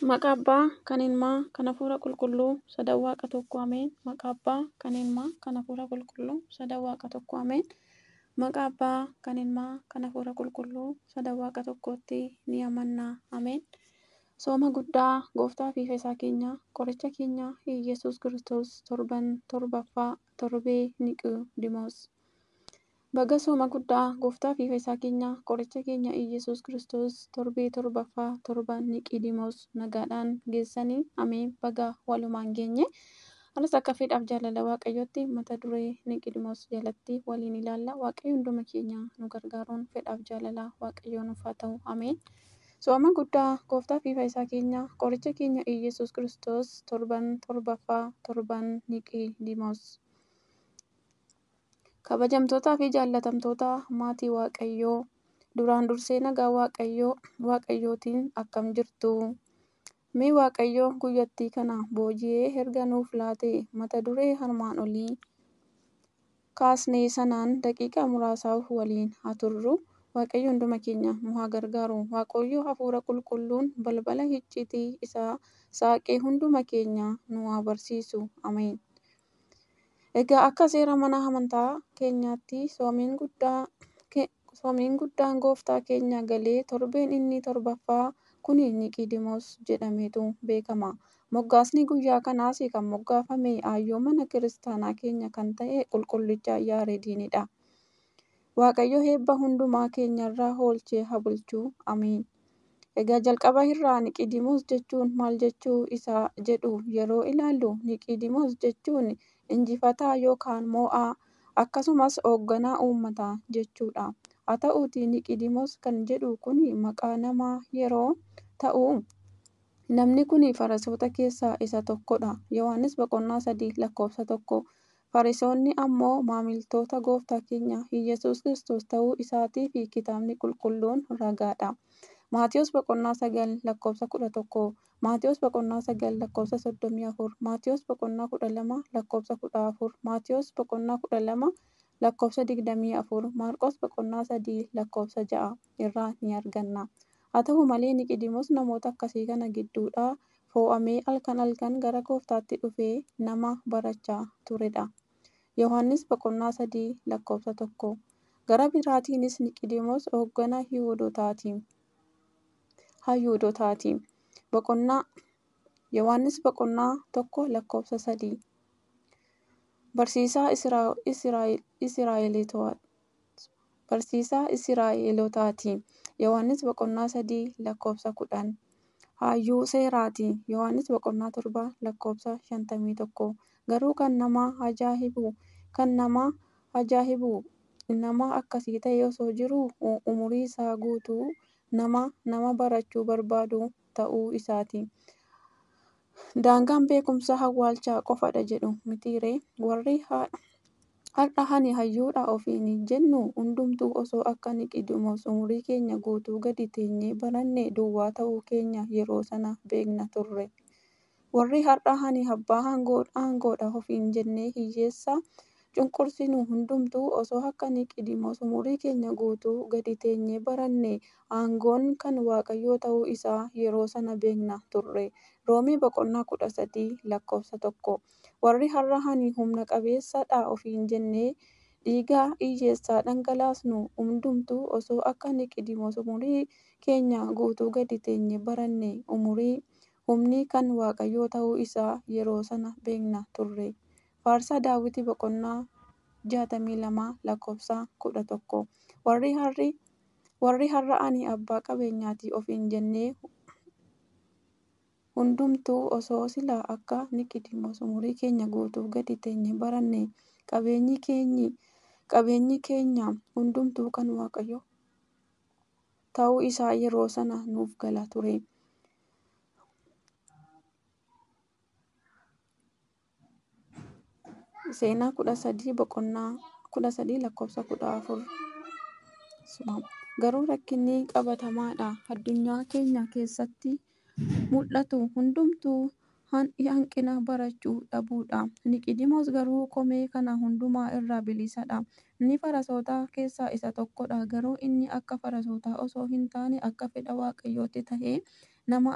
Maqaa Abbaa, kan Ilmaa, kan Hafuura Qulqulluu, sadan Waaqa tokko Ameen. Maqaa Abbaa, kan Ilmaa, kan Hafuura Qulqulluu, sadan Waaqa tokko Ameen. Maqaa Abbaa, kan Ilmaa, kan Hafuura Qulqulluu, sadan Waaqa tokkootti ni amanna. Ameen. Sooma guddaa Gooftaa fi Fayyisaa keenya, qoricha keenya Iyyasuus Kiristoos torban torbaffaa torbee Niqoodimoos. Baga sooma guddaa Gooftaa fi Fayyisaa keenya, qoricha keenya Iyyasuus Kiristoos torbee torbaffaa torban Niqoodimoos nagaadhaan geessanii. Ameen. Baga walumaan geenye. Anis akka fedhaaf jaalala Waaqayyootti mata duree Niqoodimoos jalatti waliin ilaalla. Waaqayyo hunduma keenya nu gargaaruun fedhaaf jaalala Waaqayyoo nuuf haa ta'u. Ameen. Sooma guddaa Gooftaa fi Fayyisaa keenya, qoricha keenya Iyyasuus Kiristoos torban torbaffaa torban Niqoodimoos. Kabajamtootaa fi jaallatamtoota maatii Waaqayyoo, duraan dursee nagaa Waaqayyoo Waaqayyootiin akkam jirtu? Mee Waaqayyo guyyattii kana booji'ee erga nuuf laatee mata duree armaan olii kaasnee sanaan daqiiqaa muraasaaf waliin haa turru. Waaqayyo hunduma keenya nu haa gargaaru. Waaqayyo Hafuura Qulqulluun balbala icciitii isaa saaqee hunduma keenya nu haa barsiisu. Ameen. Egaa akka seera mana amantaa keenyaatti soomiin guddaan Gooftaa keenya galee torbeen inni torbaffaa kun Niqoodimoos jedhameetu beekama. Moggaasni guyyaa kanaas kan moggaafame hayyuu mana kiristaanaa keenya kan ta'e Qulqullicha Yaareediinidha. Waaqayyo eebba hundumaa keenyarraa oolchee haa bulchu. Ameen. Egaa jalqaba irraa Niqoodimoos jechuun maal jechuu isaa jedhu yeroo ilaallu, Niqoodimoos jechuun injifataa yookaan mo'aa, akkasumas hoogganaa uummataa jechuudha. Haa ta'uutii Niqoodimoos kan jedhu kun maqaa namaa yeroo ta'u, namni kun Fariisota keessaa isa tokkodha. Yohaannis boqonnaa 3 lakkoofsa 1. Fariisonni ammoo maamiltoota Gooftaa keenya Iyyasuus Kiristoos ta'uu isaatiif kitaabni qulqulluun ragaadha. Maatiyos boqonnaa 9 lakkoofsa 11, Maatiyos boqonnaa 9 lakkoofsa 34, Maatiyos boqonnaa 12 lakkoofsa 14, Maatiyos boqonnaa 12 lakkoofsa 24, Maarqos boqonnaa 3 lakkoofsa 6 irraa ni arganna. Haa ta'u malee Niqoodimoos namoota akkasii kana gidduudhaa fo'amee halkan halkan gara Gooftaatti dhufee nama barachaa turedha. Yohaannis boqonnaa 3 lakkoofsa 1. Gara biraatiinis Niqoodimoos hoogganaa Yihuudootaati. Boqonnaa Yohaannis boqonnaa 1 lakkoofsa 3. Barsiisaa Israa'elootaati. Yohaannis boqonnaa 3 lakkoofsa 10. Hayyuu seeraati. Yohaannis boqonnaa 7 lakkoofsa 51. Garuu kan nama ajaa'ibu nama akkasii ta'ee osoo jiruu umurii isaa guutuu nama barachuu barbaadu ta'uu isaati. Daangaan beekumsaa awwaalcha qofadha jedhu mitiiree? Warri har'a ani hayyuudha ofiin jennu hundumtuu osoo akka Niqoodimoos umurii keenya guutuu gadi teenyee baranne duwwaa ta'uu keenya yeroo sana beekna turre. Warri har'a ani abbaa aangoodha ofiin jennee hiyyeessa cunqursinu hundumtuu osoo akka Niqoodimoos umurii keenya guutuu gadi teenyee baranne aangoon kan Waaqayyoo ta'uu isaa yeroo sana beekna turre. Roomii boqonnaa 13 lakkoofsa 1. Warri har'a ani humna qabeessadha ofiin jennee dhiiga hiyyeessaa dhangalaasnu hundumtuu osoo akka Niqoodimoos umurii keenya guutuu gadi teenyee baranne humni kan Waaqayyoo ta'uu isaa yeroo sana beekna turre. Faarsaa Daawit boqonnaa 62 lakkoofsa 11. Warri har'a ani abbaa qabeenyaati ofiin jennee hundumtuu osoo silaa akka Niqoodimoos umurii keenya guutuu gadi teenyee baranne qabeenyi keenya hundumtuu kan Waaqayyoo ta'uu isaa yeroo sana nuuf gala ture. Seenaa 13 boqonnaa 13 lakkoofsa 14. Garuu rakkinni qabatamaadha. Addunyaa keenya keessatti mul'atu hundumtuu hanqina barachuu dhabuudha. Niqoodimoos garuu komee kana hundumaa irraa bilisadha. Inni Fariisota keessaa isa tokkodha. Garuu inni akka Fariisotaa osoo hin taane akka fedha Waaqayyootti ta'ee nama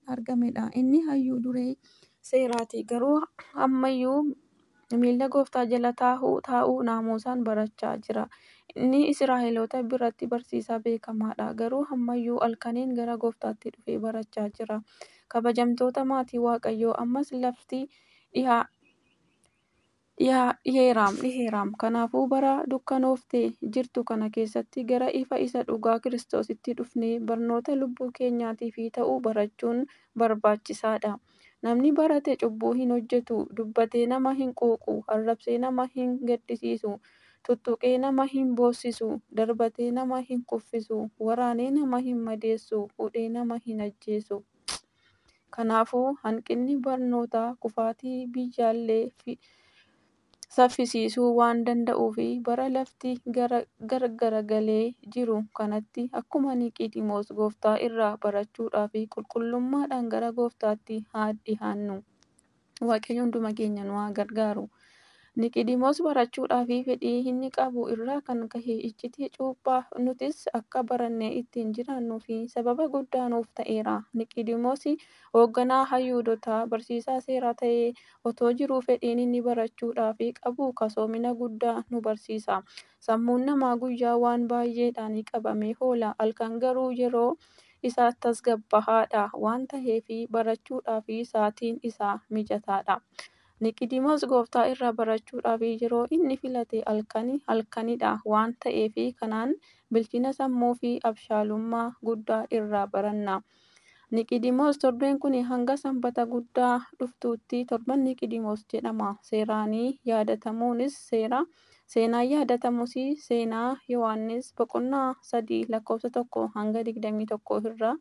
argamedha. Inni hayyuu duree seeraati. Garuu ammayyuu miilla gooftaa jala taa'uu naamusaan barachaa jira. Inni Israa'eloota biratti barsiisaa beekamaadha. Garuu ammayyuu halkaniin gara gooftaatti dhufee barachaa jira. Kabajamtoota maatii Waaqayyoo, ammas lafti dhiheera. Kanaafuu bara dukkanooftee jirtu kana keessatti gara ifa isa dhugaa Kiristoositti dhufnee barnoota lubbuu keenyaatiif ta'u barachuun barbaachisaadha. Namni barate cubbuu hin hojjetu, dubbatee nama hin quuqu, arrabsee nama hin gaddisiisu, tuttuqee nama hin boossisu, darbatee nama hin kuffisu, waraanee nama hin madeessu, hudhee nama hin ajjeesu. Kanaafuu hanqinni barnootaa kufaatii biyyaallee saffisiisuu waan danda'uuf, bara lafti garagalee jiru kanatti akkuma Niqidimoos gooftaa irraa barachuudhaaf qulqullummaadhaan gara gooftaatti haa dhihaannu. Waaqayyo hunduma keenya nu haa gargaaru. Niqidimoos barachuudhaaf fedhii inni qabu irraa kan ka'e iccitii cuuphaa nutis akka barannee ittiin jiraannuu fi sababa guddaa nuuf ta'eera. Niqidimoos hoogganaa Yihuudootaa, barsiisaa seeraa ta'ee otoo jiruu fedhiin inni barachuudhaaf qabu kasoomina guddaa nu barsiisa. Sammuun namaa guyyaa waan baay'eedhaan qabamee oola. Halkan garuu yeroo isaa tasgabbaa'aadha waan ta'eef barachuudhaaf sa'aatiin isaa mijataadha. Niqidimoos gooftaa irraa barachuudhaaf yeroo inni filate halkanidha waan ta'eef, kanaan bilchina sammuu fi abshaalummaa guddaa irraa baranna. Niqidimoos torbeen kun hanga sanbata guddaa dhuftuutti torban Niqidimoos jedhama. Seeraan yaadatamuunis seenaan yaadatamus seenaa Yohaannis boqonnaa 3 lakkoofsa 1 hanga 21 irraa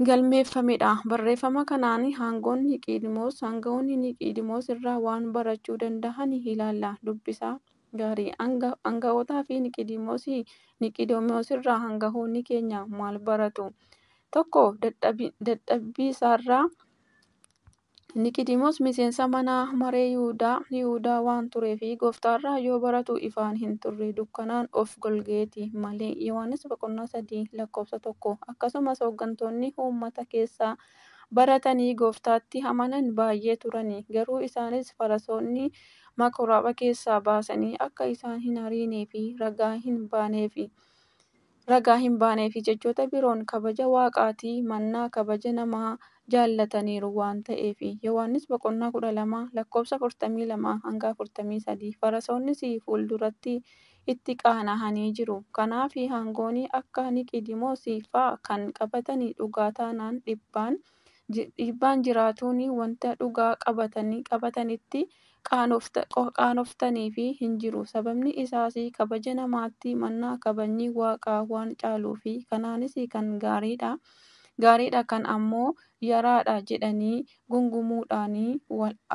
galmeeffamedha. Barreeffama kanaan aangoonni Niqidimoos irraa waan barachuu danda'an ilaalla. Dubbisa gaarii. Aanga'ootaa fi Niqidimoos irraa aanga'oonni keenya maal baratu? 1. Dadhabbiisaarraa. Niqidimoos miseensa mana maree Yihudaa waan tureef gooftaarraa yoo baratu ifaan hin turre, dukkanaan of golgeeti malee. Yohaannis boqonnaa 3 lakkoofsa 1. Akkasumas hooggantoonni uummata keessaa baratanii gooftaatti amanan baay'ee turani. Garuu isaanis Fariisonni mukuraaba keessaa baasanii akka isaan hin ariinee fi ragaa hin baaneef, jechoota biroon kabaja waaqaatii mannaa kabaja namaa jaallataniiru waan ta'eef. Yohaannis boqonnaa 12 lakkoofsa 42 hanga 43. Fariisonnis fuulduratti itti qaana'anii jiru. Kanaaf aangoon akka Niqidimoos fa'aa kan qabatan dhugaa taanaan dhiibbaan jiraatuun wanta dhugaa qabatanitti qaanoftaniif hin jiru. Sababni isaas kabaja namaatii mannaa kabajni waaqaa waan caaluuf. Kanaanis kan gaariidha kan ammoo yaraadha jedhanii gungumuudhaan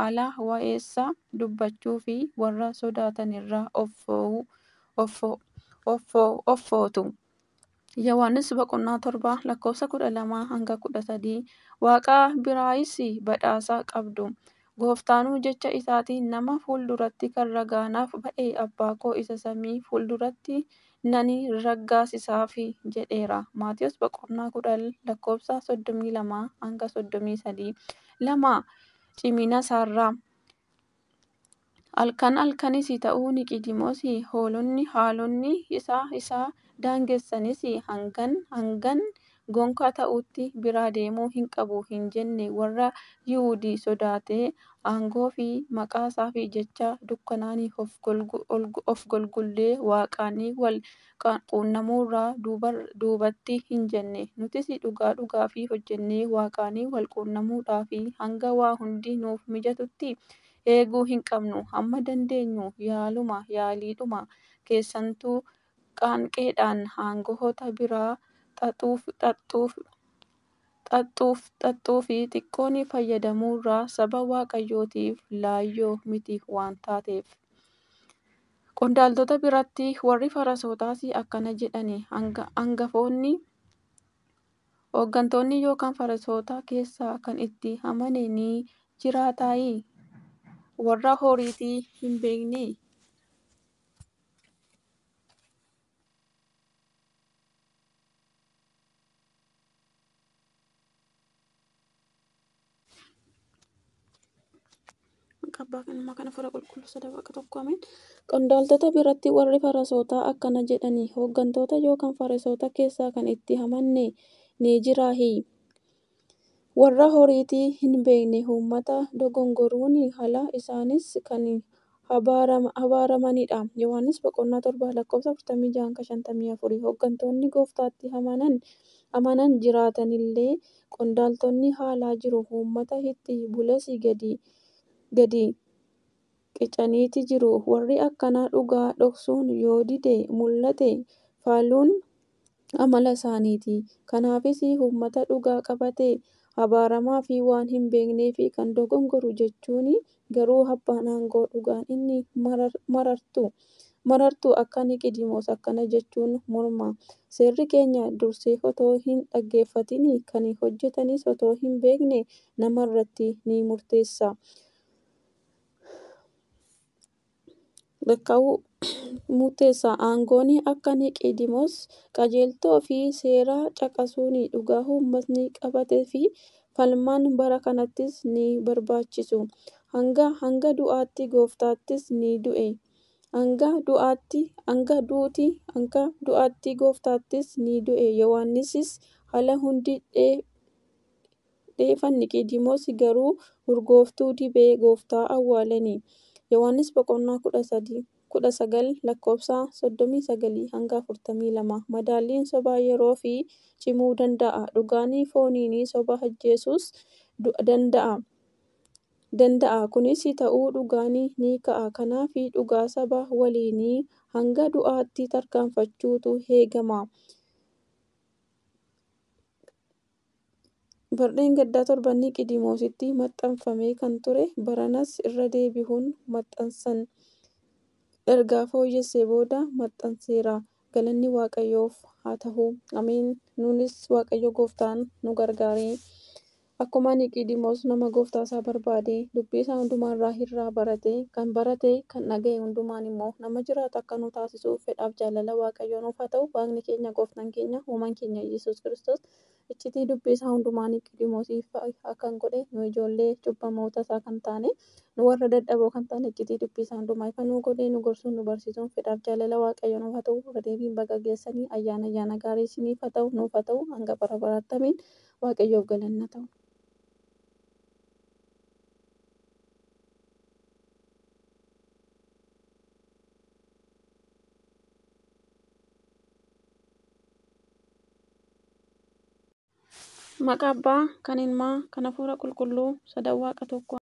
ala waa'eessa dubbachuu fi warra sodaatanirraa of footu. Yohaannis boqonnaa 7 lakkoofsa 12 hanga 13. Waaqa biraayis badhaasa qabdu. Gooftaanuu jecha isaatiin nama fuulduratti kan ragaa naaf ba'e abbaa koo isa samii fuulduratti nan raggaasisaaf jedheera. Maatiyus boqonnaa 10 lakkoofsa 32 hanga 33. 2. Cimina isaarraa. Halkan halkanis ta'uu Niqidimoos haalonni isaa daangessanis hangan gonka ta'utti biraa deemuu hin qabu hin jenne. Warra Yihudii sodaatee aangoo fi maqaasaaf jecha dukkanaan of golgullee waaqaan wal quunnamuurraa duubatti hin jenne. Nutis dhugaa dhugaaf hojjennee waaqaan wal quunnamuudhaaf hanga waa hundi nuuf mijatutti eeguu hin qabnu. Hamma dandeenyu yaaluma, yaaliidhuma keessattuu qaanqeedhaan aanga'oota biraa xaxxuufi xiqqoon fayyadamuurra saba waaqayyootiif laayyoo miti waan taateef. Qondaaltota biratti warri Fariisotaas akkana jedhani. Hangafoonni hooggantoonni yookaan Fariisota keessaa kan itti amane ni jiraataayii? Warra horiitii hin beekne. Abbaa kan Ilmaa kan Hafuura Qulqulluu sada Waaqa tokko ameen. Qondaaltota biratti warri Farisootaa akkana jedhani: Hooggantoota yookaan Fariisota keessaa kan itti amanne ni jiraahi. Warra horiitii hin beekne uummata dogongoruun ala isaanis kan abaaramanidha. Yohaannis boqonnaa 7 lakkoofsa 46-54. Hooggantoonni gooftaatti amanan jiraatanillee qondaaltonni alaa jiru. Uummata itti bules gadi qicaniiti jiru. Warri akkanaa dhugaa dhoksuun yoo dide mul'ate faaluun amala isaaniiti. Kanaafis uummata dhugaa qabate abaaramaa fi waan hin beekneef kan dogongoru jechuun garuu abbaan aangoo dhugaan inni marartu akka Niqidimoos akkana jechuun morma. Seerri keenya dursee otoo hin dhaggeeffatin kan hojjetanis otoo hin beekne namarratti ni murteessa. Lakkaa'uu murteessa. Aangoon akka Niqidimoos qajeeltoo fi seera caqasuun dhugaa uummatni qabatee fi falmaan bara kanattis ni barbaachisu. Hanga du'aatti gooftaattis ni du'e. Hanga du'aatti hanga duuti hanga du'aatti gooftaattis ni du'e. Yohaannisis haala hundi dheefan Niqidimoos garuu urgooftuu dibee gooftaa awwaalani. Yohaannis boqonnaa 19 lakkoofsa 39-42. Madaalliin sobaa yeroo fi cimuu danda'a. Dhugaan fooniin soba ajjeesuus danda'a. Kunis ta'uu dhugaan ni ka'a. Kanaaf dhugaa saba waliin hanga du'aatti tarkaanfachuutu eegama. Bardeen gaddaa torban Niqidimoositti maxxanfamee kan ture baranas irra deebi'uun maxxansan. Erga fooyyessee booda maxxanseera. Galanni Waaqayyoof haa ta'u. Ameen. Nunis Waaqayyo gooftaan nu gargaaree akkuma Niqidimoos nama gooftaa isaa barbaade dubbii isaa hundumaarraa irraa barate kan barate kan dhaga'e hundumaan immoo nama jiraatu akka nu taasisuuf fedhaaf jaalala Waaqayyoo nuuf haa ta'u. Waaqni keenya gooftaan keenya uumaan keenya Yesuus Kiristoos iccitii dubbii isaa hundumaa Niqidimoosiif kan godhe nu ijoollee cubbamoota isaa kan taane nu warra dadhaboo kan taane iccitii dubbii isaa hundumaa ifa nu godhee nu gorsuun nu barsiisuun fedhaaf jaalala Waaqayyoo nuuf haa ta'u. Irra deebiin baga geessanii ayyaana ayyaana gaarii isiniif haa ta'u nuuf haa ta'u hanga bara baraatti ameen. Waaqayyoof galanna ta'u. Maqaa Abbaa kan Ilmaa kan Hafuura Qulqulluu sadan Waaqa tokko.